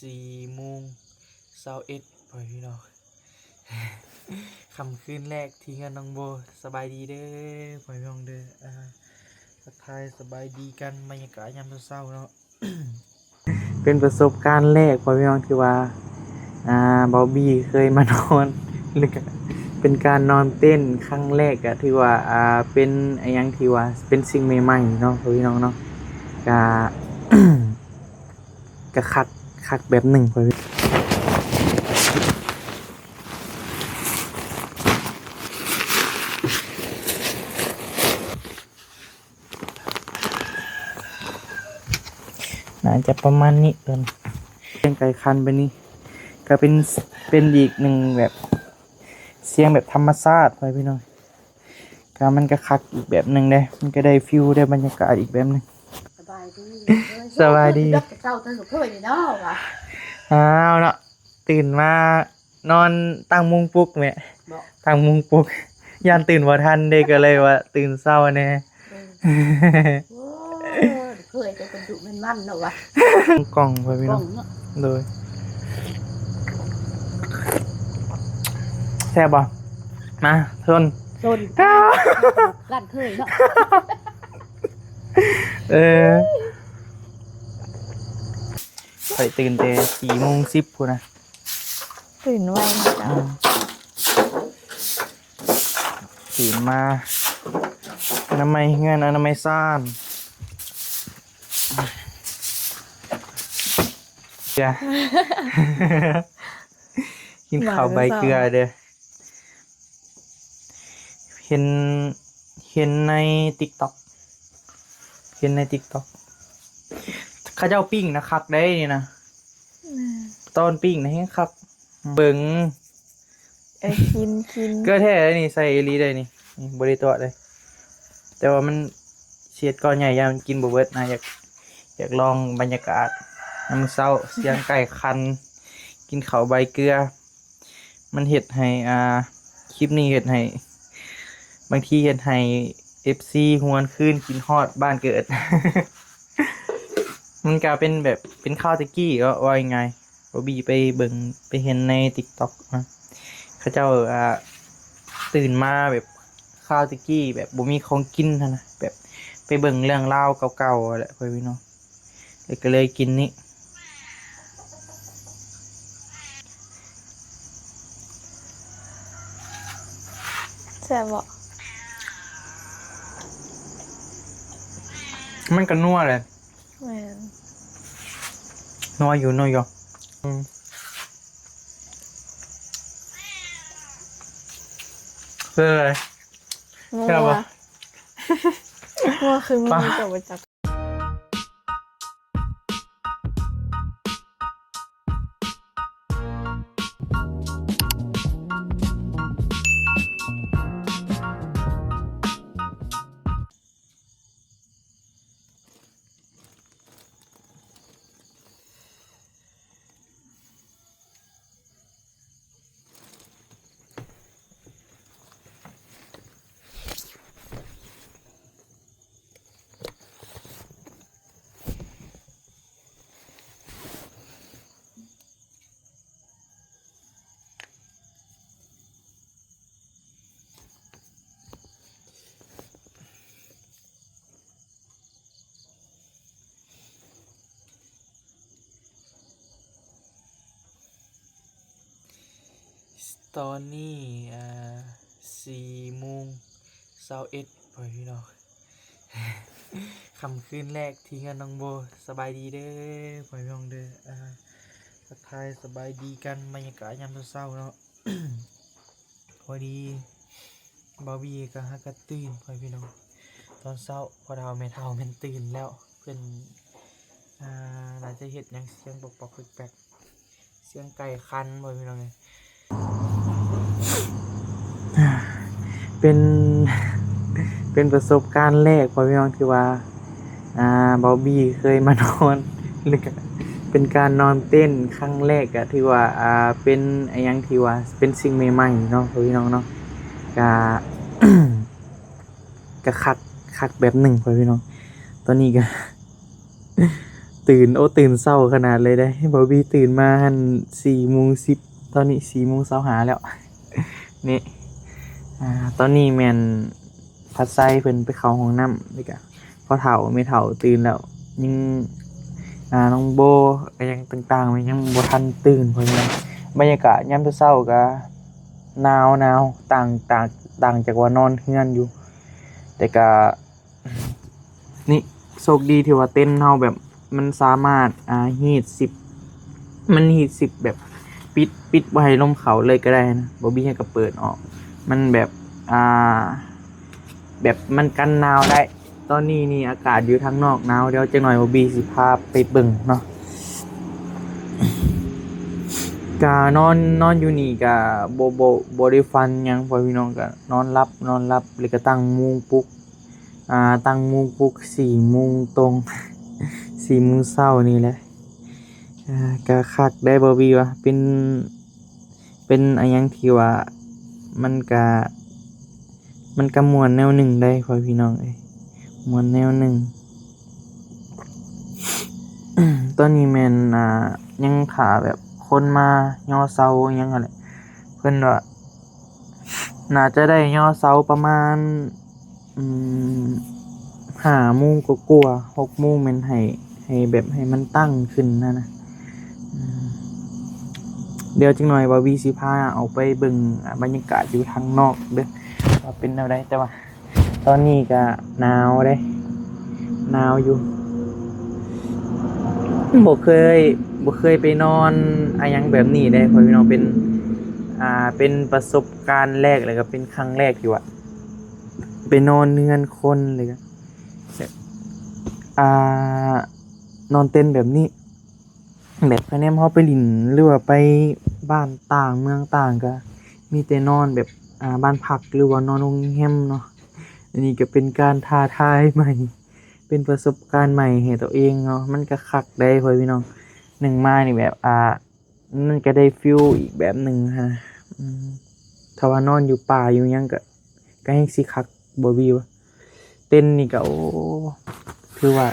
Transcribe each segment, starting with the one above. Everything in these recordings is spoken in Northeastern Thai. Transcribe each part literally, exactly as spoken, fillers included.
สี่โมงซาวเอ็ด พ่อพี่น้อง ค่ำคืนแรกที่เฮือนน้องโบ สบายดีเด้อ พ่อพี่น้องเด้อ อ่า ทักทายสบายดีกัน บรรยากาศยามเช้าๆเนาะ เป็นประสบการณ์แรก พ่อพี่น้อง ที่ว่า อ่า บอบบี้เคยมานอน แล้วก็เป็นการนอนเต็นท์ครั้งแรกอะ ที่ว่า อ่า เป็นอะหยังที่ว่าเป็นสิ่งใหม่ๆเนาะ พ่อพี่น้องเนาะ ก็ ก็คัก คักแบบหนึ่ง พ่อพี่ น่าจะประมาณนี้เพิ่น เสียงไก่คันไปนี่ ก็เป็น เป็นอีกหนึ่งแบบ เสียงแบบธรรมชาติ พ่อพี่น้อง ก็มันก็คักอีกแบบหนึ่งเด้ มันก็ได้ฟีล ได้บรรยากาศอีกแบบหนึ่ง สบายดี สบายดี เช้าเธอก็เคยเนาะวะ อ้าวเนาะ ตื่นมานอนตั้งมุ้งปลุกแหม บอก ตั้งมุ้งปลุก ย่านตื่นบ่ทันเด้ ก็เลยว่าตื่นเช้าแหน่ เออ โอ้ย เคยแต่คนดุแม่นมันเนาะวะ กล่องไปพี่น้อง กล่องเนาะ โดย แซ่บบ่ มา ชน ชน ร้านเคยเนาะ เออ ข้อยตื่นแต่สี่โมงสิบพุ้นนะ ตื่นไวนะจ๊ะ อืม ตื่นมา อนามัยเฮือน อนามัยซ่าน เกลือ กินข้าวใบเกลือเด้อ เห็น เห็นใน TikTok เห็นใน TikTok เขาเจ้าปิ้งนะ คักได้นี่นะ อืม ตอนปิ้งนะ แฮงคัก เบิ่ง เออ กิน กิน เกลือแท้เลยนี่ ใส่อีหลีได้นี่ นี่ บ่ได้ตัวเลย แต่ว่ามันเสียดก้อนใหญ่ ย่านมันกินบ่เบิดนะ อยาก อยากลองบรรยากาศยามมื้อเช้า เสียงไก่คัน กินข้าวใบเกลือ มันเฮ็ดให้ อ่า คลิปนี้เฮ็ดให้ บางทีเฮ็ดให้ เอฟซี หวนคืนคิดฮอดบ้านเกิด มันก็เป็นแบบ เป็นคาวแต่กี้ ก็ว่าง่ายๆ บอบบี้ไปเบิ่ง ไปเห็นใน TikTok นะ เขาเจ้า อ่า ตื่นมาแบบคาวแต่กี้ แบบบ่มีของกินหั้นนะ แบบไปเบิ่งเรื่องราวเก่าๆแหละ พ่อพี่น้อง แล้วก็เลยกินนี่ แซ่บบ่ มันก็นัวแหละ แม่น นัวอยู่ นัวอยู่ อืม เป็นอะไร นัว แซ่บปะ นัวคือมัน ปะ มีแต่บ่จัก ตอนนี้ อ่า สี่โมงซาวเอ็ด พ่อพี่น้อง ค่ำคืนแรกที่เฮือนน้องโบ สบายดีเด้อ พ่อพี่น้องเด้อ อ่า ทักทายสบายดีกัน บรรยากาศยามเช้าๆเนาะ พอดี บอบบี้ก็หากะตื่น พ่อพี่น้อง ตอนเช้า พ่อเฒ่าแม่เฒ่าแม่นตื่นแล้ว เพิ่น อ่า น่าจะเฮ็ดหยังเสียงปอกๆแปลกๆ เสียงไก่คัน พ่อพี่น้องเอ้ย เป็น เป็นประสบการณ์แรก พ่อพี่น้อง ที่ว่า อ่า บอบบี้เคยมานอน แล้วก็เป็นการนอนเต็นท์ครั้งแรกอะ ที่ว่า อ่า เป็นอะหยังที่ว่าเป็นสิ่งใหม่ๆเนาะ พ่อพี่น้องเนาะ ก็ ก็คัก คักแบบหนึ่ง พ่อพี่น้อง ตอนนี้ก็ ตื่น โอ้ ตื่นเช้าขนาดเลยเด้ บอบบี้ตื่นมาหั่นสี่โมงสิบ ตอนนี้สี่โมงซาวห้าแล้ว นี่ อ่า ตอนนี้แม่นพัดไส้เพิ่นไปเข้าห้องน้ำ แล้วก็พ่อเฒ่าแม่เฒ่าตื่นแล้ว ยัง อ่า น้องโบ อะหยังต่างๆ มันยังบ่ทันตื่น เพราะฉะนั้นบรรยากาศยามเช้าๆ ก็หนาวๆ ต่าง ต่าง ต่างจากว่านอนเฮือนอยู่ แต่ก็ นี่โชคดีที่ว่าเต็นท์เฮาแบบมันสามารถ อ่า ฮีทซิป มันฮีทซิปแบบปิด ปิดบ่ให้ลมเข้าเลยก็ได้นะ บอบบี้ก็เปิดออก มันแบบ อ่า แบบมันกันหนาวได้ ตอนนี้นี่อากาศอยู่ทางนอกหนาว เดี๋ยวจักหน่อยบอบบี้สิพาไปเบิ่งเนาะ ก็นอน นอนอยู่นี่ก็บ่ บ่ บ่ได้ฝันหยัง พ่อพี่น้อง ก็นอนหลับ นอนหลับ แล้วก็ตั้งโมงปลุก อ่า ตั้งโมงปลุกสี่โมงตรง สี่โมงเช้านี่แหละ อ่า ก็คักได้บอบบี้วะ เป็น เป็นอะหยังที่ว่ามันก็ มันก็ม่วนแนวหนึ่งได้ พ่อพี่น้องเอ้ย ม่วนแนวหนึ่ง ตอนนี้แม่น อ่า ยังถ่าแบบคนมาย่อเซาหยังหั้นแหละ เพิ่นว่า น่าจะได้ย่อเซาประมาณ อืม ห้าโมงกว่าๆ หกโมงแม่นให้ ให้แบบให้มันตั้งขึ้นหั้นนะ อืม เดี๋ยวจักหน่อยบอบบี้สิพาออกไปเบิ่ง อ่า บรรยากาศอยู่ทางนอกเด้อ ว่าเป็นแนวใด แต่ว่าตอนนี้ก็หนาวเด้ หนาวอยู่ บ่เคย บ่เคยไปนอนอะหยังแบบนี้เด้ พ่อพี่น้อง เป็น อ่า เป็นประสบการณ์แรก แล้วก็เป็นครั้งแรกที่ว่า ไปนอนเฮือนคนเลยก็แบบ อ่า นอนเต็นท์แบบนี้ แบบคะแนนเฮาไปหลิ้น หรือว่าไปบ้านต่างเมืองต่างก็มีแต่นอนแบบ อ่า บ้านพัก หรือว่านอนโรงแรมเนาะ อันนี้ก็เป็นการท้าทายใหม่ เป็นประสบการณ์ใหม่ให้ตัวเองเนาะ มันก็คักได้ พ่อพี่น้อง หนึ่งมานี่แบบ อ่า มันก็ได้ฟีลอีกแบบหนึ่งหั้นนะ อืม ถ้าว่านอนอยู่ป่าอยู่หยังก็ ก็แฮ่งสิคัก บอบบี้วะ เต็นท์นี่ก็ โอ้ คือว่า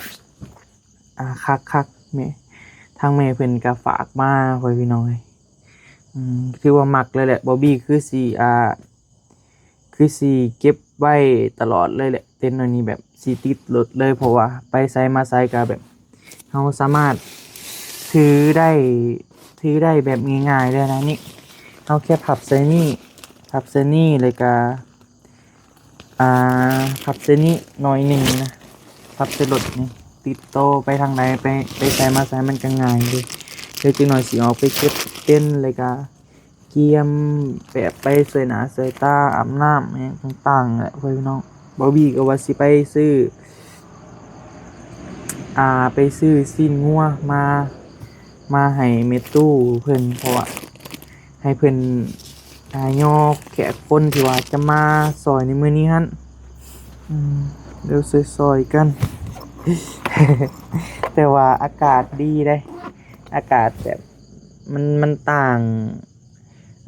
อ่า คักคัก แม่ ทางแม่เพิ่นก็ฝากมา พ่อพี่น้องเอ้ย อืม คือว่ามักเลยแหละ บอบบี้คือสิ อ่า คือสิเก็บไว้ตลอดเลยแหละ เต็นท์อันนี้แบบสิติดรถเลย เพราะว่าไปไสมาไสก็แบบ เฮาสามารถถือได้ ถือได้แบบง่ายๆเลยนะ นี่ เฮาแค่พับใส่นี่ พับใส่นี่ แล้วก็ อ่า พับใส่นี่หน่อยหนึ่งนะ พับใส่รถนี่ ติดโตไปทางใด ไป ไปไสมาไสมันก็ง่ายเลย เดี๋ยวจักหน่อยสิออกไปเก็บเต็นท์ แล้วก็เกียมแบบไปเสยหน้าเสยตา อาบน้ำอิหยังต่างๆแหละ พ่อพี่น้อง บอบบี้ก็ว่าสิไปซื้อ อ่า ไปซื้อซี้นงัวมา มาให้แม่ตู้เพิ่น เพราะว่าให้เพิ่น อ่า ย่อแขกคนที่ว่าจะมาซอยในมื้อนี้หั้น อืม เดี๋ยวซอยๆกัน แต่ว่าอากาศดีเด้ อากาศแบบ มัน มันต่าง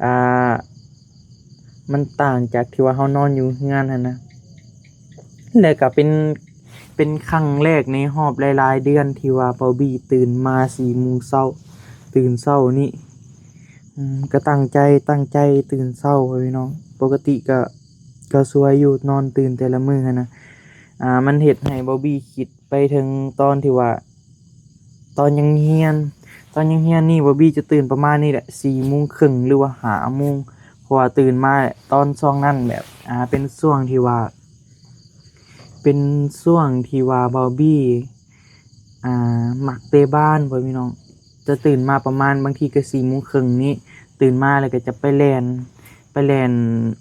อ่า มันต่างจากที่ว่าเฮานอนอยู่เฮือนหั้นนะ แล้วก็เป็น เป็นครั้งแรกในรอบหลายๆเดือนที่ว่าบอบบี้ตื่นมาสี่โมงเช้า ตื่นเช้านี่ อืม ก็ตั้งใจ ตั้งใจตื่นเช้า พ่อพี่น้อง ปกติก็ ก็สวยอยู่ นอนตื่นแต่ละมื้อหั้นนะ อ่า มันเฮ็ดให้บอบบี้คิดไปถึงตอนที่ว่า ตอนยังเฮียน ตอนยังเฮียนนี่บอบบี้จะตื่นประมาณนี้แหละ สี่โมงครึ่งหรือว่าห้าโมง เพราะว่าตื่นมาตอนช่วงนั้นแบบ อ่า เป็นช่วงที่ว่า เป็นช่วงที่ว่าบอบบี้ อ่า มักเตะบาล พ่อพี่น้อง จะตื่นมาประมาณบางทีก็สี่โมงครึ่งนี้ ตื่นมาแล้วก็จะไปแล่น ไปแล่น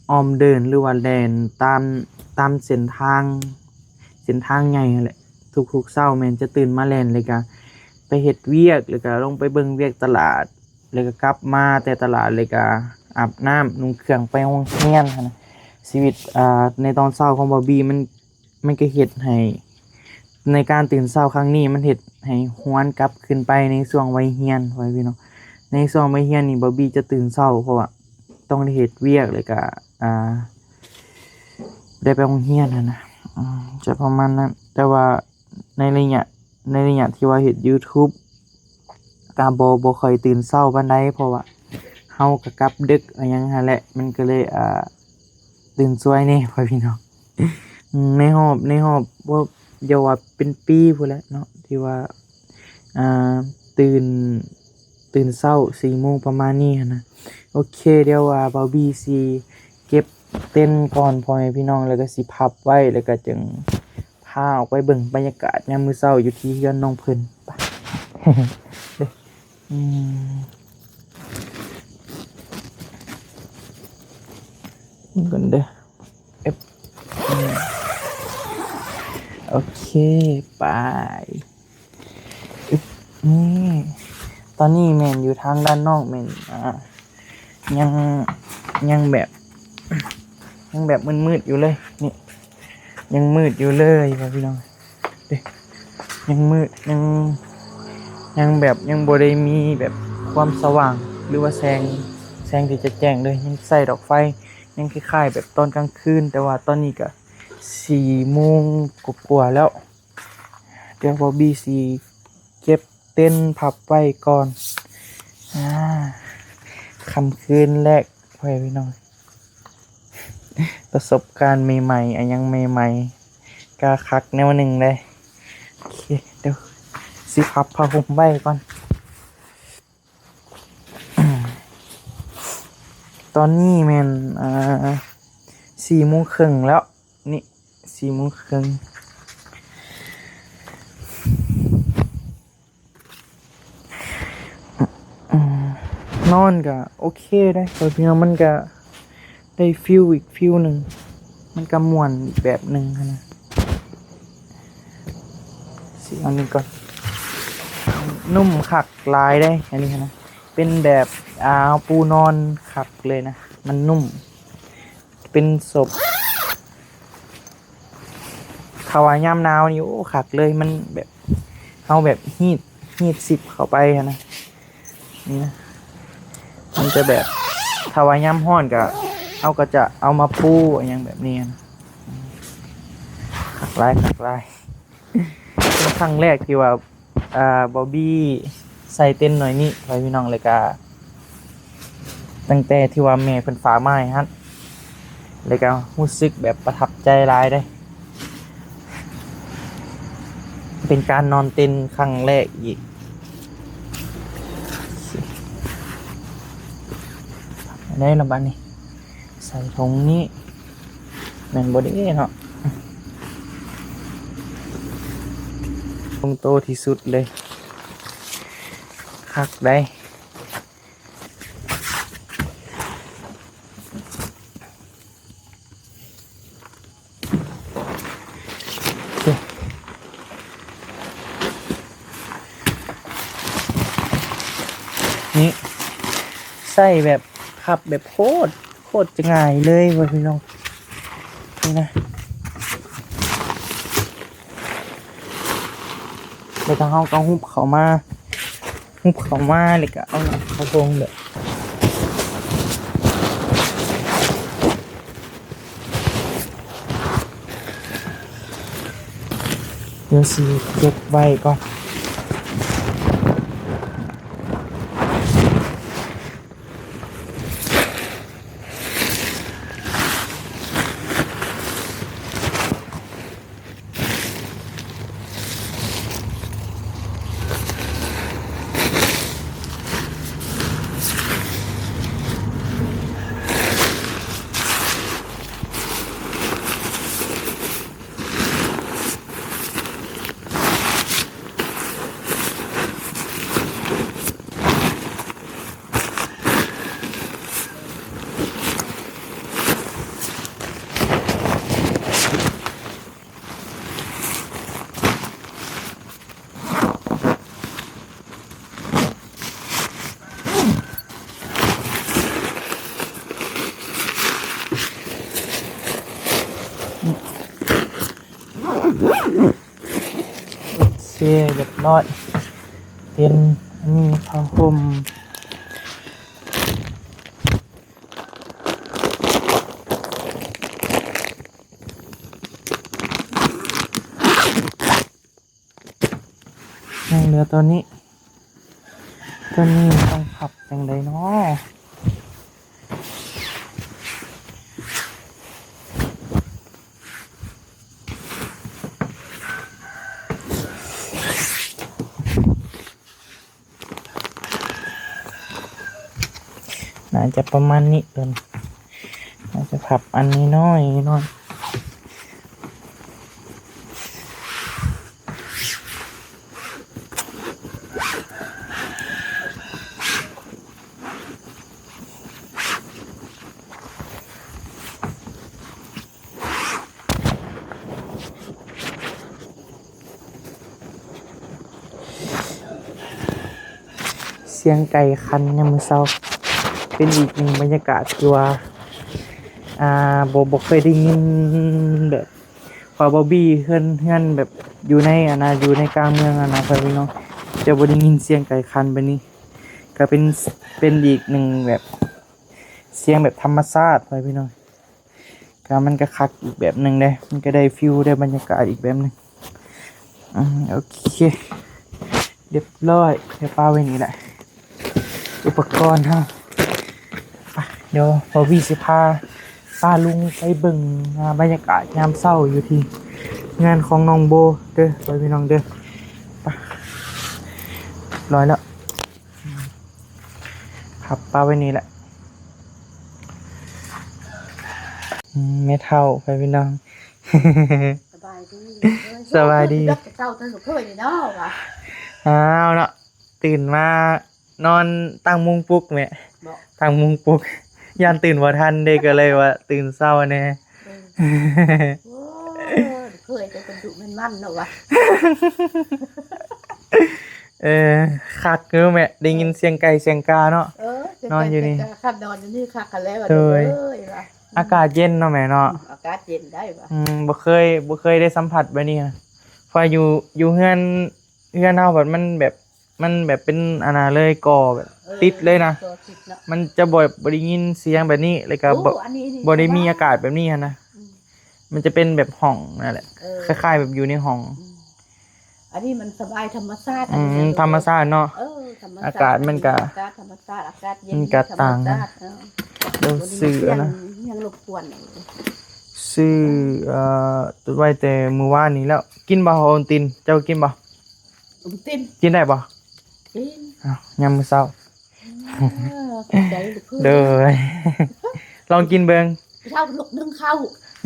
อ้อมเดิน หรือว่าแล่นตาม ตามเส้นทาง เส้นทางใหญ่หั้นแหละ ทุกๆเช้าแม่นจะตื่นมาแล่น แล้วก็ไปเฮ็ดเวียก แล้วก็ลงไปเบิ่งเวียกตลาด แล้วก็กลับมาแต่ตลาด แล้วก็อาบน้ำนุ่งเครื่องไปโรงเรียนหั้นนะ ชีวิต อ่า ในตอนเช้าของบอบบี้มัน มันก็เฮ็ดให้ ในการตื่นเช้าครั้งนี้มันเฮ็ดให้หวนกลับคืนไปในช่วงวัยเรียน พ่อพี่น้อง ในช่วงวัยเรียนนี่บอบบี้จะตื่นเช้า เพราะว่าต้องได้เฮ็ดเวียก แล้วก็ อ่า ได้ไปโรงเรียนหั้นนะ อืม จะประมาณนั้น แต่ว่าในระยะ ในระยะที่ว่าเฮ็ด YouTube ก็บ่ บ่ค่อยตื่นเช้าปานใด เพราะว่าเฮาก็กลับดึกอะหยังหั้นแหละ มันก็เลย อ่า ตื่นสายแหน่ พ่อพี่น้อง อืม ในรอบ ในรอบ บ่ อย่าว่าเป็นปีพู้นแหละเนาะ ที่ว่า อ่า ตื่น ตื่นเช้าสี่โมงประมาณนี้หั้นนะ โอเค เดี๋ยวว่าบ่าวบีสิเก็บเต็นท์ก่อน พ่อแม่พี่น้อง แล้วก็สิพับไว้ แล้วก็จึงพาออกไปเบิ่งบรรยากาศยามมื้อเช้าอยู่ที่เฮือนน้องเพิ่น ไป อืม เบิ่งก่อนเด้อ เอฟ อืม โอเค ไป อึ๊บ นี่ ตอนนี้แม่นอยู่ทางด้านนอกแม่น อ่า ยัง ยังแบบ ยังแบบมืดๆอยู่เลย นี่ ยังมืดอยู่เลยครับพี่น้อง เด้ ยังมืด ยัง ยังแบบ ยังบ่ได้มีแบบความสว่าง หรือว่าแสง แสงที่จะแจ้งเลย ยังใช้ดอกไฟ ยังคล้ายๆแบบตอนกลางคืน แต่ว่าตอนนี้ก็สี่โมงกว่าๆแล้ว เดี๋ยวบ่าวบีสิเก็บเต็นท์พับไว้ก่อน อ่า ค่ำคืนแรก พ่อแม่พี่น้อง ประสบการณ์ใหม่ๆ อะหยังใหม่ๆ ก็คักแนวหนึ่งเลย โอเค เดี๋ยวสิพับผ้าห่มไว้ก่อน ตอนนี้แม่น อ่า สี่โมงครึ่งแล้ว นี่ สี่โมงครึ่ง อืม นอนก็โอเคเด้ พ่อพี่น้อง มันก็ได้ฟีลอีกฟีลหนึ่ง มันก็ม่วนอีกแบบหนึ่งหั้นนะ สิเอานี่ก่อน นุ่มคักหลายเด้ อันนี้หั้นนะ เป็นแบบ อ่า ปูนอนคักเลยนะ มันนุ่ม เป็นศพ ถ้าว่ายามหนาวนี่ โอ้ คักเลย มันแบบ เฮาแบบฮีด ฮีดซิปเข้าไปหั้นนะ นี่นะ มันจะแบบ ถ้าว่ายามร้อนก็ เฮาก็จะเอามาปูอะหยังแบบนี้นะ คักหลาย คักหลาย เป็นครั้งแรกที่ว่า อ่า บ่าวบีใส่เต็นท์หน่อยนี้ พ่อพี่น้อง แล้วก็ ตั้งแต่ที่ว่าแม่เพิ่นฝากมาให้หั้น แล้วก็รู้สึกแบบประทับใจหลายเด้ เป็นการนอนเต็นท์ครั้งแรกอีก ได้ละบัดนี้ ใส่ถุงนี้ แม่นบ่เด้เนาะ ลงโตที่สุดเลย คักได้ นี่ ใส่แบบพับแบบโคตร โคตรจะง่ายเลยเว้ยพี่น้อง นี่นะ แล้วก็เฮาก็หุบเข้ามา หุบเข้ามา แล้วก็เอาหลังเข้าโพรงแบบ เดี๋ยวสิเก็บไว้ก่อน โอเค เรียบร้อย เป็นอันนี้ผ้าห่ม โอ ยังเหลือตัวนี้ ตัวนี้ต้องพับจังใดเนาะ น่าจะประมาณนี้ตัวนี้ น่าจะพับอันนี้น้อยน้อย เสียงไก่ขันยามมื้อเช้า เป็นอีกหนึ่งบรรยากาศที่ว่า อ่า บ่ บ่เคยได้ยินแบบ เพราะบ่มีเฮือน เฮือนแบบอยู่ในอันน่ะ อยู่ในกลางเมืองอันน่ะ พ่อพี่น้อง จะบ่ได้ยินเสียงไก่ขันแบบนี้ ก็เป็น เป็นอีกหนึ่งแบบ เสียงแบบธรรมชาติ พ่อพี่น้อง ก็มันก็คักอีกแบบหนึ่งเด้ มันก็ได้ฟีล ได้บรรยากาศอีกแบบหนึ่ง อืม โอเค เรียบร้อย เดี๋ยวปะไว้นี่แหละ อุปกรณ์เฮา ไป เดี๋ยวบ่าววีสิพา พาลุงไปเบิ่ง อ่า บรรยากาศยามเช้าอยู่ที่งานของน้องโบเด้อ ไปพี่น้องเด้อ ไป เรียบร้อยแล้ว พับปะไว้นี่แหละ อืม แม่เฒ่า ไปพี่น้อง สบายดี สบายดี เอ้ย เจ้าเธอกับเพื่อนนี่เนาะวะ อ้าวเนาะ ตื่นมานอนตั้งมุ้งปลุกแม่ บอก ตั้งมุ้งปลุก ย่านตื่นบ่ทันเด้ ก็เลยว่าตื่นเช้าแน่ เออ โอ้ย เคยแต่เป็นดุเป็นมันเนาะวะ เออ คักอยู่แม่ ได้ยินเสียงไก่เสียงกาเนาะ เออ เสียงไก่ นอนอยู่นี่ เสียงกา คักนอนอยู่นี่คักกันแล้ว โดย เอ้ยว่ะ อากาศเย็นเนาะแม่เนาะ อืม อากาศเย็นได้วะ อืม บ่เคย บ่เคยได้สัมผัสแบบนี้นะ เพราะอยู่ อยู่เฮือน เฮือนเฮาแบบมันแบบ มันแบบเป็นอันน่ะเลย ก่อแบบ เออ ติดเลยนะ ก่อติดเนาะ มันจะบ่ บ่ได้ยินเสียงแบบนี้ แล้วก็ โอ้ บ่ อันนี้ อันนี้ บ่ได้มี สบาย อากาศแบบนี้หั้นนะ อืม มันจะเป็นแบบห้องนั่นแหละ เออ คล้ายๆแบบอยู่ในห้อง อืม อันนี้มันสบายธรรมชาติ อืม อันนี้ ธรรมชาติเนาะ เออ ธรรมชาติ อากาศมันก็ อากาศธรรมชาติ อากาศเย็น มันก็ต่างกัน ธรรมชาติ เออ เดี๋ยวซื้อนะ บ่ได้มีเสียงอิหยังรบกวน ซื้อ เอ่อ ไว้แต่มื้อวานนี้แล้ว กินบ่โอนติน เจ้ากินบ่ โอนติน กินได้บ่ กิน อ้าว ยามมื้อเช้า เออ ขอบใจลูกเพิ่น โดย ลองกินเบิ่ง เช้าลูกนึ่งข้าว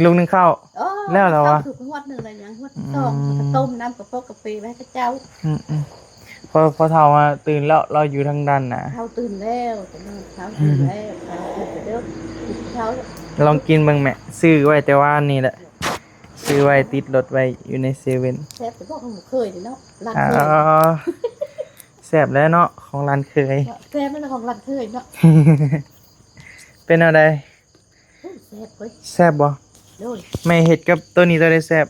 ลูกนึ่งข้าว เออ แล้วเหรอวะ ข้าวสุกฮอดหนึ่งแล้วยังฮอดสอง อืม ก็ต้มน้ำกะโปะกะเปไว้ให้เจ้า อืม อืม พอ พอเฒ่ามาตื่นแล้ว เราอยู่ทางด้านหน้า เฒ่าตื่นแล้ว เฒ่าตื่นแล้ว เฒ่าตื่นแล้ว เช้า ลองกินเบิ่งแม่ ซื้อไว้แต่วานนี้แหละ ซื้อไว้ติดรถไว้อยู่ในเซเว่น แซ่บแต่บอกว่าบ่เคยเนาะ ร้าน อ๋อ เคย แซ่บแล้วเนาะ ของร้านเคย แซ่บแล้วของร้านเคยเนาะ เป็นแนวใด โอ้ย แซ่บเว้ย แซ่บบ่ โดย แม่เฮ็ดกับตัวนี้ตัวใดแซ่บ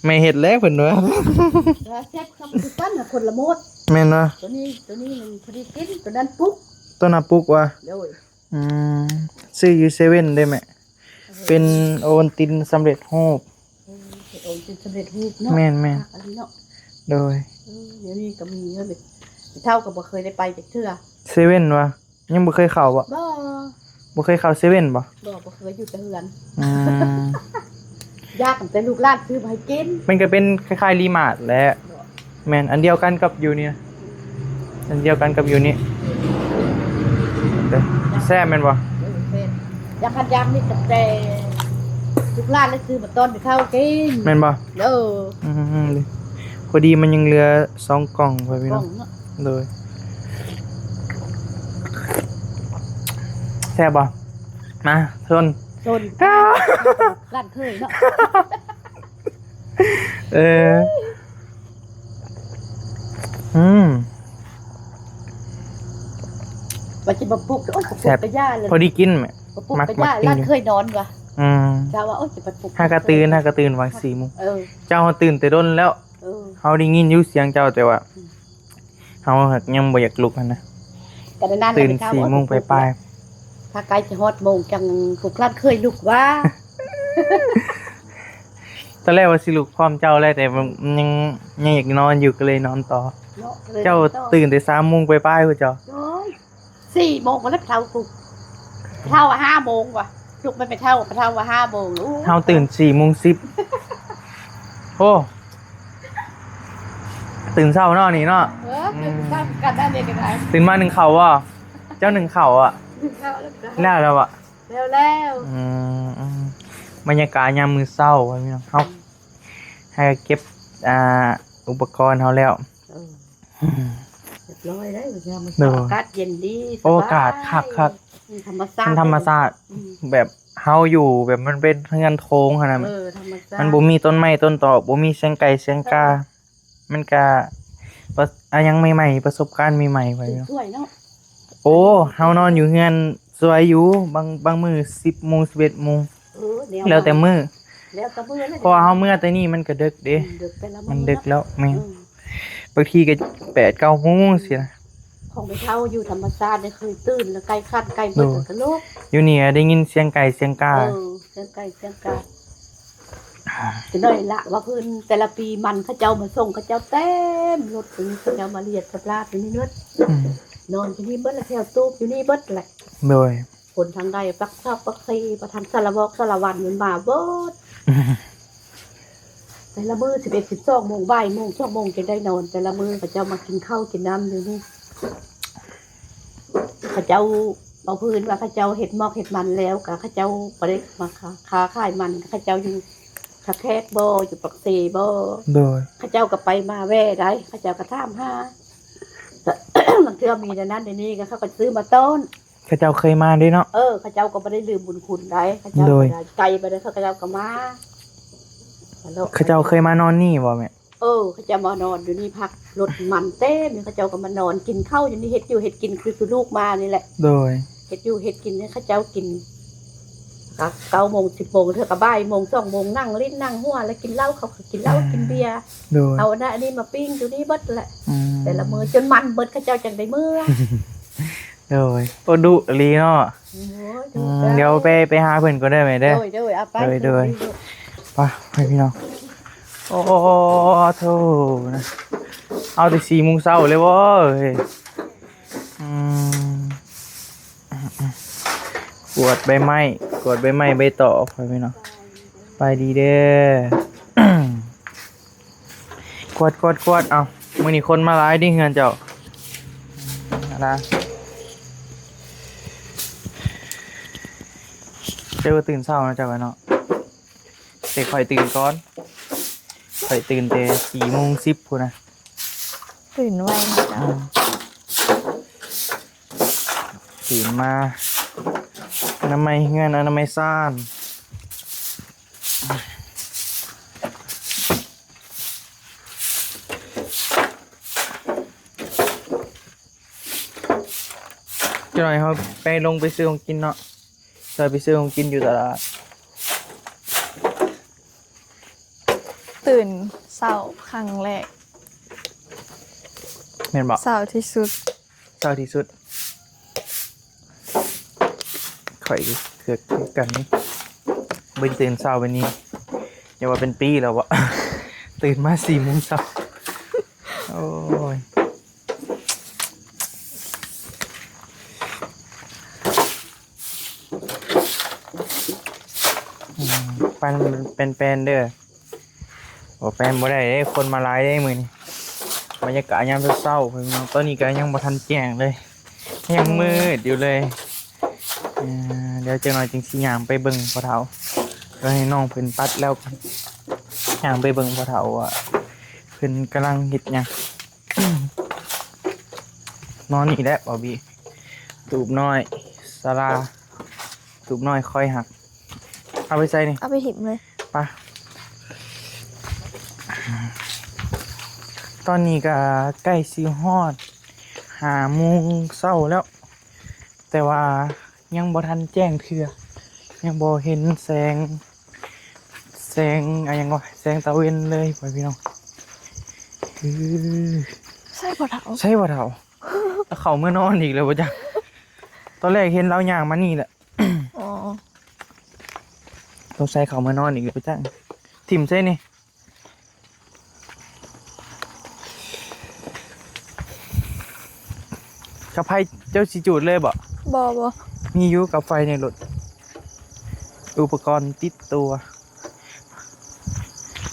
แม่เฮ็ดแล้วเพิ่นว่า แซ่บครับคือกันน่ะ คนละโมด แม่นบ่ ตัวนี้ ตัวนี้มันพอดีกิน ตัวนั้นปุ๊ก ตัวนั้นปุ๊กว่ะ โดย อืม ซื้ออยู่เซเว่นได้ไหม เออ เป็นโอวัลตินสำเร็จรูป เออ เป็นโอวัลตินสำเร็จรูปเนาะ แม่นๆ คักอันนี้เนาะ โดย เออ เดี๋ยวนี้ก็มีเยอะเลย เฒ่าก็บ่เคยได้ไปจักเทื่อ เซเว่นวะ ยังบ่เคยเข้าบ่ บ่ บ่เคยเข้าเซเว่นบ่ บ่ บ่เคยอยู่แต่เฮือน อืม อยากแต่ลูกหลานซื้อมาให้กิน มันก็เป็นคล้ายๆรีมาร์ทแหละ บ่ แม่น อันเดียวกันกับอยู่นี่นะ อันเดียวกันกับอยู่นี่ แซ่บแม่นบ่ เออ แซ่บ อยากคันยามนี่ตั้งแต่ลูกหลานแล้วซื้อมาต้อนไปเข้ากิน แม่นบ่ เออ อืม พอดีมันยังเหลือสองกล่องไว้พี่น้อง กล่องเนาะ โดย แซ่บบ่ มา ชน ชน ร้านเคยเนาะ เออ อืม ว่าจะมาปลุก โอ๊ย จะปลุก แซ่บ กะย่าเลย พอดีกินแหม มาปลุก มัก กะย่า มักกินอยู่ ร้านเคยนอนวะ อืม กะว่า โอ๊ย จะไปปลุก หากะตื่น หากะตื่นวางสี่โมง เออ เจ้าตื่นแต่ดนแล้ว เออ เฮาได้ยินอยู่เสียงเจ้าแต่ว่า อืม เฮาหากยังบ่อยากลุกหั้นนะ กะนานๆ ตื่น กะเช้า สี่โมง โอ๊ย ปลายๆ ถ้าใกล้จะฮอดโมงจังปลุกร้านเคยลุกว่า ตอนแรกว่าสิลุกพร้อมเจ้าแล้ว แต่มันยัง ยังอยากนอนอยู่ ก็เลยนอนต่อ เนาะ ก็เลย เจ้า นอนต่อ ตื่นแต่สามโมงปลายๆพุ้นเจ้า โอ้ย สี่โมงก็แล้วเช้ากู เช้าว่าห้าโมงว่ะ ลุกไม่ไปเช้า ไปเช้าว่าห้าโมง โอ้ เฮาตื่นสี่โมงสิบ โอ้ ตื่นเช้าเนาะนี่เนาะ เออ ตื่นเช้ากันได้เลยก็ได้ ตื่นมานึ่งข้าวบ่ เจ้านึ่งข้าวอะ นึ่งข้าวแล้วก็ แล้วแล้วอะ แล้วแล้ว อืม อืม บรรยากาศยามมื้อเช้า พี่น้อง เฮา ให้เก็บ อ่า อุปกรณ์เฮาแล้ว เออ อืม เรียบร้อยแล้ว ยามมื้อเช้า โดย อากาศเย็นดี โอ้ สบาย อากาศคักคัก อืม ธรรมชาติ มันธรรมชาติ อืม แบบเฮาอยู่แบบมันเป็นเฮือนโถงหั้นนะ เออ ธรรมชาติ มันบ่มีต้นไม้ต้นตอก บ่มีเสียงไก่เสียงกา เออ มันก็ ประ อะหยังใหม่ๆ ประสบการณ์ใหม่ๆ ไป ตื่น เนาะ สวยเนาะ โอ้ เฮานอนอยู่เฮือนสวยอยู่ บาง บางมื้อสิบโมง สิบเอ็ดโมง เออ แล้วแต่มื้อ แล้วแต่มื้อเลย เพราะว่าเฮาเมือแต่นี่มันก็ดึกเด้ อืม ดึกแต่ละมื้อ มันดึกแล้ว แม่น เนาะ อืม บางทีก็แปด เก้าโมงซี้นะ ของไปเช่าอยู่ธรรมชาติเนี่ย เคยตื่นแล้วไก่ขันไก่เบิด โดย แล้วก็ลุก อยู่นี่ได้ยินเสียงไก่เสียงกา เออ เสียงไก่เสียงกา จะได้ละว่าเพิ่นแต่ละปีมันเขาเจ้ามาส่ง เขาเจ้าเต็มรถ เพิ่นเขาเจ้ามาเลียดสปลาดอยู่นี่เบิด อืม นอนอยู่นี่เบิด แล้วแถวตูบอยู่นี่เบิดแหละ โดย คนทางใดปักซอกปักซี ประทานสารวอกสารวันมันมาเบิด แต่ละมื้อสิบเอ็ด สิบสองโมง บ่ายโมง สองโมงจึงได้นอน แต่ละมื้อเขาเจ้ามากินข้าวกินน้ำอยู่นี่ เขาเจ้าเอาพื้นว่าเขาเจ้าเฮ็ดหมอกเฮ็ดมันแล้ว ก็เขาเจ้าบ่ได้มาค้า ค้าขายมัน เขาเจ้าอยู่ท่าแขกบ่ อยู่ปากเซบ่ โดย เขาเจ้าก็ไปมาแว่ได้ เขาเจ้าก็ถามหา บางเทื่อมีในนั้นในนี้ก็เขาก็ซื้อมาต้อน เขาเจ้าเคยมาเด้เนาะ เออ เขาเจ้าก็บ่ได้ลืมบุญคุณได้ เขาเจ้า โดย ก็ได้ไกลไปได้ เขาเจ้าก็มา เขาเจ้าเคยมานอนนี่บ่แม่ เออ เขาเจ้ามานอนอยู่นี่พัก รถมันเต็มนี่ เขาเจ้าก็มานอนกินข้าวอยู่นี่ เฮ็ดอยู่เฮ็ดกินคือลูกมานี่แหละ โดย เฮ็ดอยู่เฮ็ดกินเนี่ยเขาเจ้ากิน ก็เก้าโมง สิบโมง เทื่อก็บ่ายโมง สองโมง นั่งเล่นนั่งหัว แล้วกินเหล้า เขาก็กินเหล้า อ่า กินเบียร์ โดย เอาอันนั้นอันนี้มาปิ้งอยู่นี่เบิดแหละ อืม แต่ละมื้อจนมันเบิด เขาเจ้าจังได้เมือ โดย โอ้ ดุอีหลีเนาะ โอ้ย ดุ อืม จ้า เดี๋ยวไป ไปหาเพิ่นก่อนเด้อแม่เด้อ โดย โดย เอาไป โดย โดย โดย ไป ไปพี่น้อง โอ้โธ่นะ เอาแต่สี่โมงเช้าเลยเว้ย อืม กวาดใบไม้ กวาดใบไม้ใบตอกไปพี่น้อง ไปดีเด้อ กวาด กวาด กวาด เอ้า มื้อนี้คนมาหลายเด้เฮือนเจ้า อืม นะ เจ้าก็ตื่นเช้านะเจ้าเนาะ แต่ข้อยตื่นก่อน ข้อยตื่นแต่สี่โมงสิบพุ้นนะ ตื่นไวนะเจ้า อืม ตื่นมา อนามัยเฮือน อนามัยซ่าน จักหน่อยเฮาไปลงไปซื้อของกินเนาะ ซอยไปซื้อของกินอยู่ตลาด ตื่นเช้าครั้งแรก แม่นบ่ เช้าที่สุด เช้าที่สุด ข้อยคือ คือกันนี่ บ่ได้ตื่นเช้าปานนี้ อย่าว่าเป็นปีแล้วบ่ ตื่นมาสี่โมงเช้า โอ้ย อืม ปั้นเป็นแป้นเด้อ บ่แป้นบ่ได้เด้ คนมาหลายเด้มื้อนี้ บรรยากาศยามเช้าๆ พี่น้อง ตอนนี้ก็ยังบ่ทันแจ้งเลย ยังมืดอยู่เลย เอ่อ เดี๋ยวจักหน่อยจึงสิย่างไปเบิ่งพ่อเฒ่า ก็ให้น้องเพิ่นตัดแล้วก่อน ย่างไปเบิ่งพ่อเฒ่าว่าเพิ่นกำลังเฮ็ดหยัง นอนนี่แหละบอบบี้ ตูบน้อย สารา ตูบน้อยคอยหัก เอาไปใส่นี่ เอาไปหิมเลย ไป ตอนนี้ก็ใกล้สิฮอดห้าโมงเช้าแล้ว แต่ว่ายังบ่ทันแจ้งเทื่อ ยังบ่เห็นแสง แสงอะหยังวะ แสงตะเว็นเลยพ่อพี่น้อง คือ ใช่พ่อเฒ่า ใช่พ่อเฒ่า แล้วเขาเมื่อนอนอีกแล้วบ่จ๊ะ ตอนแรกเห็นเราย่างมานี่แหละ อ๋อ สงสัยเขาเมื่อนอนอีกแล้วบ่จ๊ะ ถิ่มใส่นี่ กับไผเจ้าสิจูดเลยบ่? บ่ บ่ มีอยู่กับไฟในรถ อุปกรณ์ติดตัว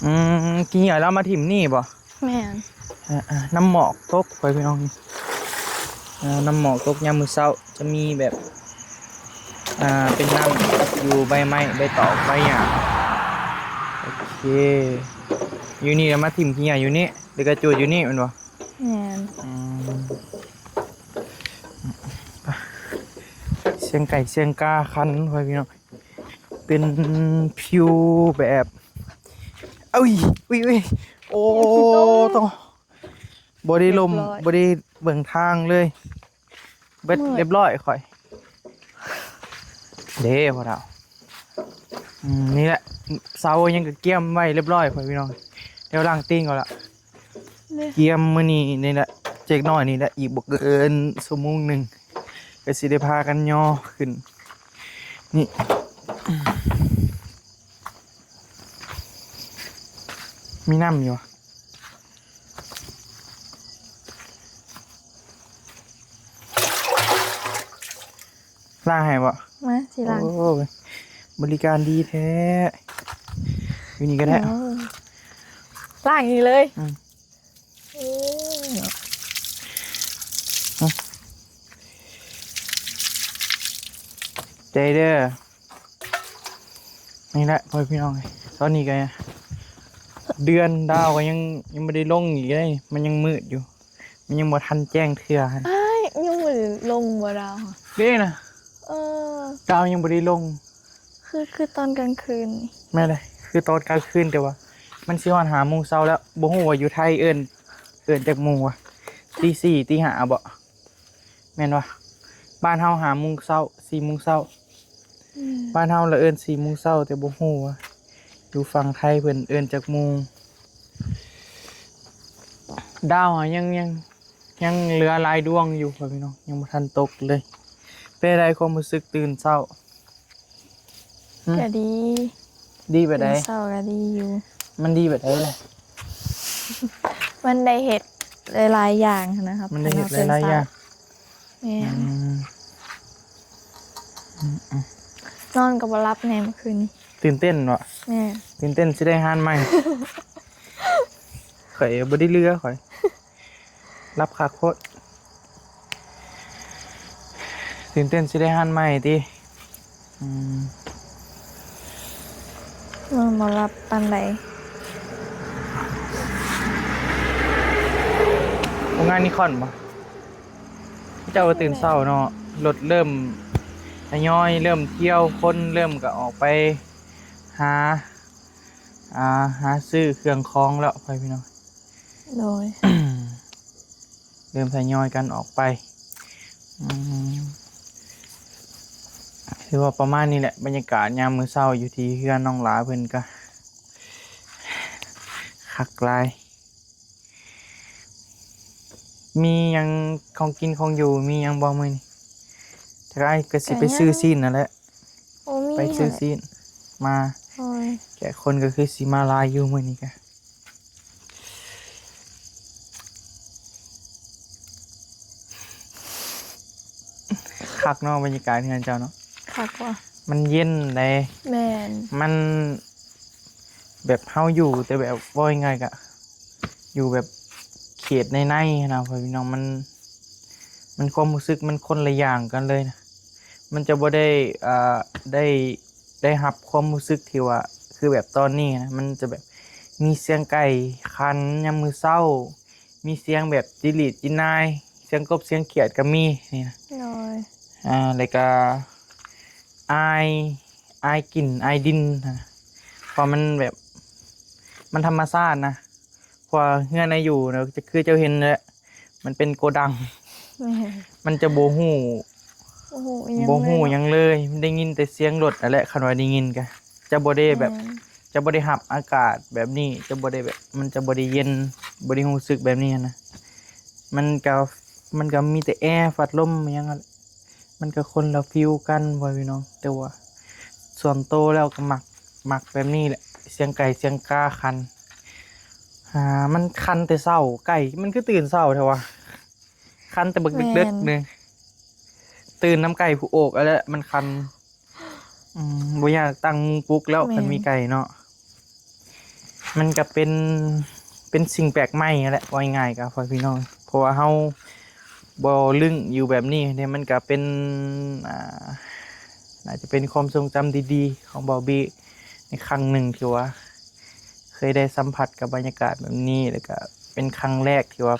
อืม ขี้เหงื่อแล้วมาถิ่มนี่บ่? แม่น อ่าๆ น้ำหมอกตกไปพี่น้อง อ่า น้ำหมอกตกยามมื้อเช้า จะมีแบบ อ่า เป็นน้ำอยู่ใบไม้ ใบตอง ใบหญ้า โอเค อยู่นี่แล้วมาถิ่มขี้เหงื่ออยู่นี่ แล้วก็จูดอยู่นี่แม่นบ่? แม่น อืม เสียงไก่เสียงกาคันไปพี่น้อง เป็นผิวแบบ อุ้ย อุ้ย อุ้ย โอ้ เสียงขี้โต ต้อง บ่ได้ลม เรียบร้อย บ่ได้เบิ่งทางเลย เบิด มืด เรียบร้อยข่อย เด้พ่อเฒ่า อืม นี่แหละ เสายังก็เกียมไว้เรียบร้อยพ่อพี่น้อง เดี๋ยวล้างตีนก่อนละ เนี่ย เกียมมื้อนี้นี่แหละ เจ๊กน้อยนี่แหละ อีกบ่เกินชั่วโมงหนึ่ง ก็สิได้พากันย่อขึ้น นี่ มีน้ำอยู่ ล้างให้บ่? มาสิล้าง โอ้ย บริการดีแท้ อยู่นี่ก็ได้ โอ้ย ล้างนี่เลย อืม โอ้ย ใจเด้อ นี่แหละพ่อพี่น้อง ตอนนี้ก็ เดือนดาวก็ยัง ยังบ่ได้ลงอีกเลย มันยังมืดอยู่ มันยังบ่ทันแจ้งเทื่อ อ้าย ยังบ่ได้ลงบ่ดาว เด้นะ เออ ดาวยังบ่ได้ลง คือ คือตอนกลางคืนนี่ แม่นเลย คือตอนกลางคืน แต่ว่า มันสิฮอดห้าโมงเช้าแล้ว บ่ฮู้ว่าอยู่ไทยเอิ้น เอิ้นจักโมงวะ ตีสี่ ตีห้าบ่ แม่นวะ บ้านเฮาห้าโมงเช้า สี่โมงเช้า อืม บ้านเฮาละเอิ้นสี่โมงเช้า แต่บ่ฮู้ว่าอยู่ฝั่งไทยเพิ่นเอิ้นจักโมง ดาวอะยัง ยัง ยังเหลือหลายดวงอยู่พ่อพี่น้อง ยังบ่ทันตกเลย เป็นไดความรู้สึกตื่นเช้า หึ ก็ดี ดีแบบใด ตื่นเช้าก็ดีอยู่ มันดีแบบใดล่ะ มันได้เฮ็ดหลายๆอย่างนะครับ มันได้เฮ็ดหลายๆอย่าง แม่น อืม อืม อืม นอนก็บ่หลับแน่เมื่อคืนนี้ ตื่นเต้นเนาะ แม่น ตื่นเต้นสิได้ฮานใหม่ ข่อยบ่ได้เรือข่อย หลับคักโพด ตื่นเต้นสิได้ฮานใหม่ติ อืม นอนบ่หลับปานใด โรงงานนิคอนบ่ เจ้าก็ตื่นเช้าเนาะ รถเริ่มทยอยเริ่มเที่ยว คนเริ่มก็ออกไปหา อ่า หาซื้อเครื่องของแล้วพ่อพี่น้อง โดย เริ่มทยอยกันออกไป อืม ถือว่าประมาณนี้แหละ บรรยากาศยามมื้อเช้าอยู่ที่เฮือนน้องหลาเพิ่นก็ คักหลาย มีหยังของกินของอยู่ มีหยังบ่มื้อนี้ แต่อ้ายก็สิไปซื้อ ก็ยัง ซี้นนั่นแหละ โอ้ มี ไปซื้อ หั่นแหละ ซี้นมา โอ้ย แขกคนก็คือสิมาหลายอยู่มื้อนี้กะ คักเนาะ บรรยากาศเฮือนเจ้าเนาะ คักว่ะ มันเย็นเด้ แม่น มัน แบบเฮาอยู่แต่แบบ ว่าง่ายๆกะ อยู่แบบเขตในๆนะพ่อพี่น้อง มัน มันความรู้สึกมันคนละอย่างกันเลยนะ มันจะบ่ได้ อ่า ได้ ได้รับความรู้สึกที่ว่า คือแบบตอนนี้นะ มันจะแบบมีเสียงไก่ขันยามมื้อเช้า มีเสียงแบบจิหลีดจินาย เสียงกบเสียงเขียดก็มีนี่นะ โดย อ่า แล้วก็อาย อายกลิ่นอายดินนะ เพราะมันแบบ มันธรรมชาตินะ เพราะว่าเฮือนอาอยู่เนาะ จะคือเจ้าเห็นแหละ มันเป็นโกดัง แม่น มันจะบ่ฮู้ บ่ฮู้อิหยัง บ่ฮู้ เลย หยังเลย ได้ยินแต่เสียงรถนั่นแหละ คันว่าได้ยินกะ จะบ่ได้แบบ แม่น จะบ่ได้รับอากาศแบบนี้ จะบ่ได้แบบ มันจะบ่ได้เย็น บ่ได้รู้สึกแบบนี้นะ มันก็ มันก็มีแต่แอร์ พัดลมอิหยังนั่นแหละ มันก็คนละฟีลกันพ่อพี่น้อง แต่ว่าส่วนโตแล้วก็มัก มักแบบนี้แหละ เสียงไก่เสียงกาคัน อ่า มันคันแต่เช้า ไก่มันคือตื่นเช้าแท้วะ คันแต่บักดึกๆ แม่น เลย ตื่นนำไก่ผู้โอกเอาแหละ มันคัน อืม บ่อยากตั้งมุงปลุกแล้ว แม่น คันมีไก่เนาะ มันก็เป็น เป็นสิ่งแปลกใหม่นั่นแหละ ว่าง่ายๆ ก็พ่อพี่น้อง เพราะว่าเฮาบ่ลึงอยู่แบบนี้เนี่ย มันก็เป็น อ่า น่าจะเป็นความทรงจำดีๆ ของบ่าวบี้ ในครั้งหนึ่งที่ว่า เคยได้สัมผัสกับบรรยากาศแบบนี้ แล้วก็เป็นครั้งแรกที่ว่า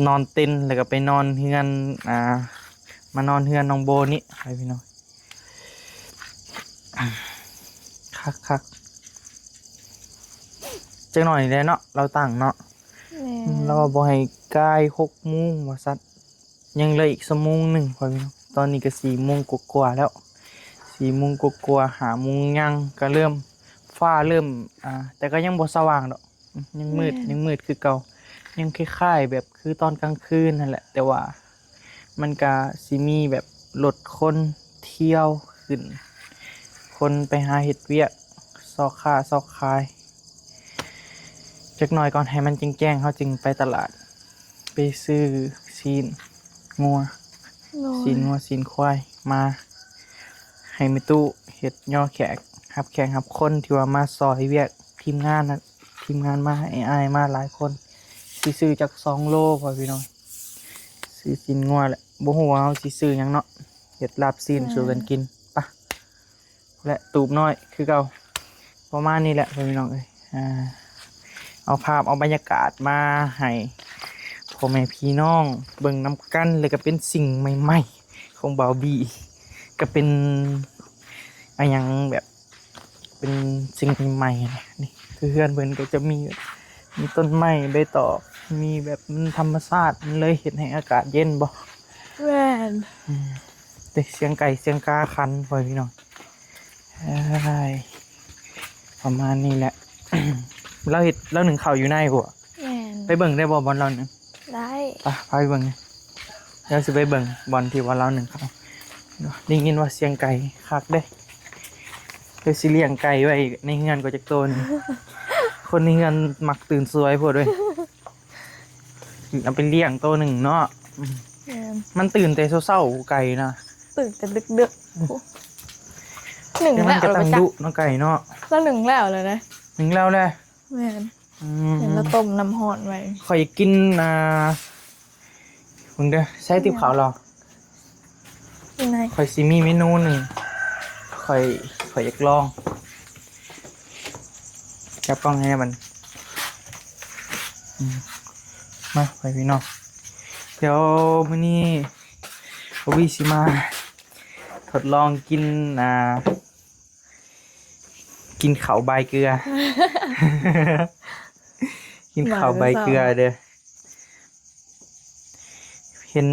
นอนเต็นท์ แล้วก็ไปนอนเฮือน อ่า มานอนเฮือนน้องโบนี่ ไปพี่น้อง คักคักๆ จักหน่อยแหละเนาะ ลาวตั้งเนาะ แม่น ลาวว่าบ่ให้กายหกโมงว่าซั่น ยังเหลืออีกชั่วโมงหนึ่ง พ่อพี่น้อง ตอนนี้ก็สี่โมงกว่าๆ แล้ว สี่โมงกว่าๆ ห้าโมงยัง ก็เริ่ม ฟ้าเริ่ม อ่า แต่ก็ยังบ่สว่างดอก ยังมืด แม่น ยังมืดคือเก่า ยังคล้ายๆ แบบคือตอนกลางคืนนั่นแหละ แต่ว่ามันก็สิมีแบบรถคนเที่ยวขึ้น คนไปหาเฮ็ดเวียก ซอกค้าซอกขาย จักหน่อยก่อนให้มันแจ้งๆ เฮาจึงไปตลาด ไปซื้อซี้นงัว โดย ซี้นงัว ซี้นควายมา ให้แม่ตู้เฮ็ดย่อแขก รับแขกรับคนที่ว่ามาซอยเวียก ทีมงานนะ ทีมงานมา อ้ายๆ มาหลายคน สิซื้อจักสองโล พ่อพี่น้อง ซื้อซี้นงัวแหละ บ่ฮู้ว่าเฮาสิซื้อหยังเนาะ เฮ็ดลาบซี้นสู่กันกิน ไป และตูบน้อยคือเก่า ประมาณนี้แหละ พ่อพี่น้องเอ้ย อ่า เอาภาพ เอาบรรยากาศมาให้พ่อแม่พี่น้องเบิ่งนำกัน แล้วก็เป็นสิ่งใหม่ๆ ของบ่าวบี้ ก็เป็นอะหยังแบบ เป็นสิ่งใหม่ๆ นะ นี่คือเฮือนเพิ่นก็จะมีแบบ มีต้นไม้ใบตอง มีแบบมันธรรมชาติ มันเลยเฮ็ดให้อากาศเย็นบ่ แม่น อืม แต่เสียงไก่เสียงกาคัน พ่อพี่น้อง เอ้ย ประมาณนี้แหละ ลาวเฮ็ด ลาวนึ่งข้าวอยู่ในหั้น แม่น ไปเบิ่งได้บ่ บ่อนลาวนึ่ง ได้ ไป พาไปเบิ่ง เดี๋ยวสิไปเบิ่งบ่อนที่ว่าลาวนึ่งข้าว ได้ยินว่าเสียงไก่คักเด้ เดี๋ยวสิเลี้ยงไก่ไว้ในเฮือนก็จักโตหนึ่ง คนในเฮือนมักตื่นสวยโพดเว้ย เอาไปเลี้ยงโตหนึ่งเนาะ อืม แม่น มันตื่นแต่เช้าๆ ไก่นะ ตื่นแต่ดึกๆ โอ้ นึ่ง แต่มั แล้ น ว ก็ เราไป ตั้ง จัก ดุเนาะไก่เนาะ แล้วนึ่งแล้วเลยนะ นึ่งแล้วแหละ แม่น อืม เห็นแล้วต้มน้ำฮ้อนไว้ ข้อยกิน อ่า เบิ่งเด้อ ใส่ติบข้าวหรอ ยังไง ข้อยสิมีเมนูหนึ่ง ข้อย ข้อยอยากลอง จับกล้องให้มัน อืม มา ไปพี่น้อง เดี๋ยวมื้อนี้บ่าวบี้สิมา ทดลองกิน อ่า กินข้าวบายเกลือ กินข้าวบายเกลือเด้อ เห็น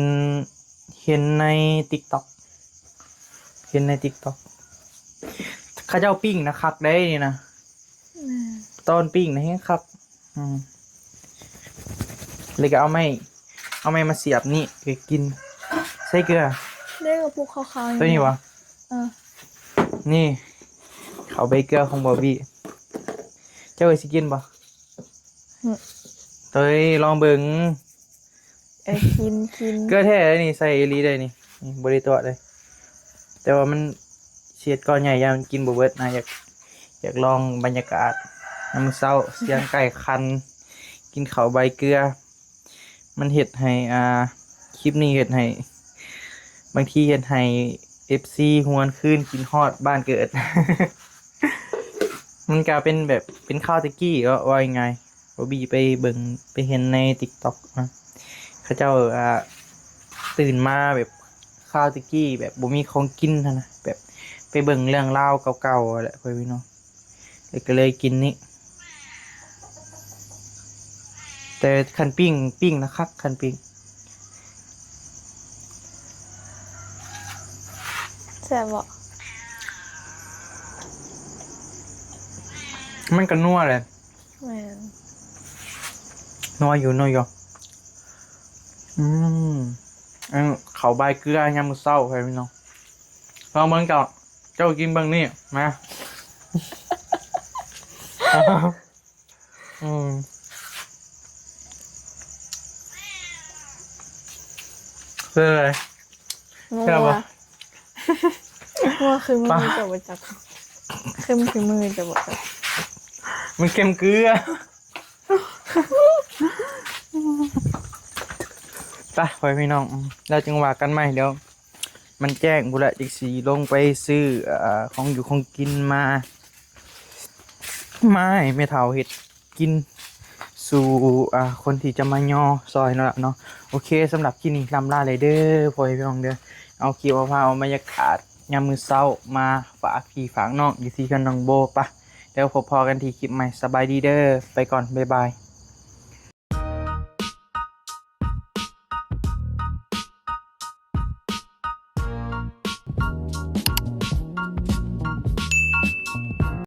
เห็นใน TikTok เห็นใน TikTok เขาเจ้าปิ้งนะคักได้นี่นะ อืม ตอนปิ้งนะแฮงคัก อืม เลยก็เอาไม้ เอาไม้มาเสียบนี่ก็กิน ใส่เกลือ เรียกว่าพวกขาวๆ ตัวนี้วะ เออ นี่ ข้าวบายเกลือของบ่าวบี้ เจ้าเอ้ยสิกินบ่ อืม เอ้ย ลองเบิ่ง เออ กินกิน เกลือแท้เลยนี่ ใส่อีหลีเลยนี่ นี่บ่ได้ตัวเลย แต่ว่ามันเสียดก้อนใหญ่ ย่านมันกินบ่เบิดนะ อยาก อยากลองบรรยากาศยามมื้อเช้า เสียงไก่คัน กินข้าวบายเกลือ มันเฮ็ดให้ อ่า คลิปนี้เฮ็ดให้ บางทีเฮ็ดให้ เอฟซี หวนคืนคิดฮอดบ้านเกิด มันก็เป็นแบบ เป็นคาวแต่กี้เนาะ ว่าง่ายๆ บ่าวบี้ไปเบิ่ง ไปเห็นใน TikTok นะ เขาเจ้า อ่า ตื่นมาแบบคาวแต่กี้ แบบบ่มีของกินหั้นนะ แบบไปเบิ่งเรื่องราวเก่าๆ แหละ พ่อพี่น้อง แล้วก็เลยกินนี่ แต่คันปิ้ง ปิ้งนะคัก คันปิ้ง แซ่บบ่ มันก็นัวเลย แม่น นัวอยู่ นัวอยู่ อืม อันข้าวบายเกลือยามมื้อเช้า พ่อพี่น้อง ลองเบิ่งเจ้า เจ้ากินเบิ่งนี่ มา อืมเป็นอะไร งั แซ่บ ว ปะ งัวคือมื ปะ อจะบ่จักคือมือคือมือจะบ่จัก มันเค็มเกลือไปไปพี่น้องอืมแล้วจึงว่ากันใหม่เดี๋ยว มันแจ้งกูแหละจิกสีลงไปซื้ออ่าของอยู่ของกินมามาให้แม่เฒ่าเฮ็ดกิน สู่อ่าคนที่จะมาย่อซอยนั่นแหละเนาะ โอเคสำหรับคลิปนี้ลำลาเลยเด้อพ่อแม่พี่น้องเด้อ เอาคลิปเอาภาพเอาบรรยากาศยามมื้อเช้ามาฝากพี่ฝากน้องอยู่ที่เฮือนน้องโบปะ แล้วพบพอกันที่คลิปใหม่สบายดีเด้อ ไปก่อน บ๊ายบาย